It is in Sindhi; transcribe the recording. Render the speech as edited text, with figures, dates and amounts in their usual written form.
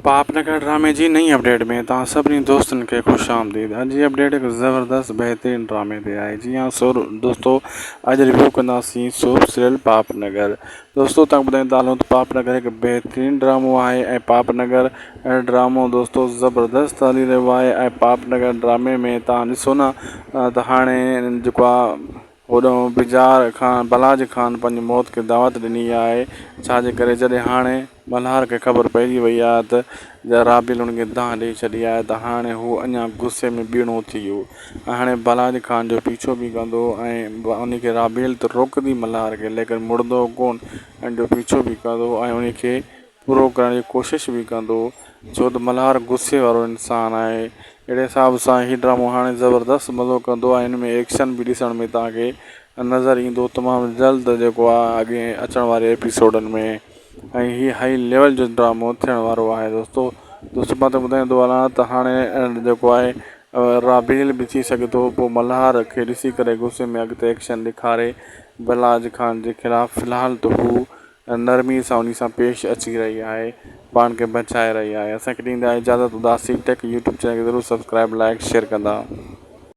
پاپ نگر ڊرامي جي نئين اپڊيٽ ۾ توهان سڀني دوستن کي خوش آمديد اڄ جي اپڊيٽ هڪ زبردست بهترين ڊرامي تي آهي جي ها سو دوستو اڄ ريويو ڪنداسين سوپ سيريل پاپ نگر دوستو توهان ٻڌائيندا هلون ته پاپ نگر هڪ بهترين ڊرامو آهي ۽ پاپ نگر ڊرامو دوستو زبردست هلي رهيو آهي ۽ پاپ نگر ڊرامي ۾ توهان ڏسو نه ته هاڻي جيڪو آهي هوڏانهن بجار خان بلاج خان پنهنجي موت کي دعوت ڏني آهي، ڇا جي ڪري جڏهن هاڻي ملهار کي خبر پئجي وئي آهي ته رابيل هن کي دانهن ڏئي ڇڏي آهي ته هاڻي هو اڃا غصي ۾ ٻيڻو ٿي ويو ۽ هاڻي بلاج خان جو پيڇو به ڪندو ۽ ان کي رابيل ته روڪندي ملهار کي ليڪن مڙندو ڪونه ان جو پيڇو به ڪندو ۽ ان کي پورو ڪرڻ جي ڪوشش به ڪندو ڇو ته ملهار غصي وارو انسان آهي اهڙي حساب سان هي ڊرامو هاڻي زبردست مزو ڪندو ۽ ان ۾ ايڪشن به ڏسڻ ۾ توهان کي نظر ايندو تمام جلد جيڪو آهي اڳي اچڻ واري ايپيسوڊن ۾ ۽ هي هائي ليول جو ڊرامو ٿيڻ وارو آهي دوستو دوستو مان ته ٻڌائيندو هلان ته هاڻي جيڪو آهي رابيل به ٿي سگهي ٿو پوء ملهار کي ڏسي ڪري غصي ۾ اڳتي ايڪشن ڏيکاري بلاج خان جي خلاف في الحال ته هو نرمي سان انهي سان پيش اچي رهي آهي پاڻ کي بچائي رهي آهي اسان کي ڏيندا اجازت اداسي ٽيڪ يوٽيوب چينل کي ضرور سبسڪرائب لائڪ شيئر ڪندا.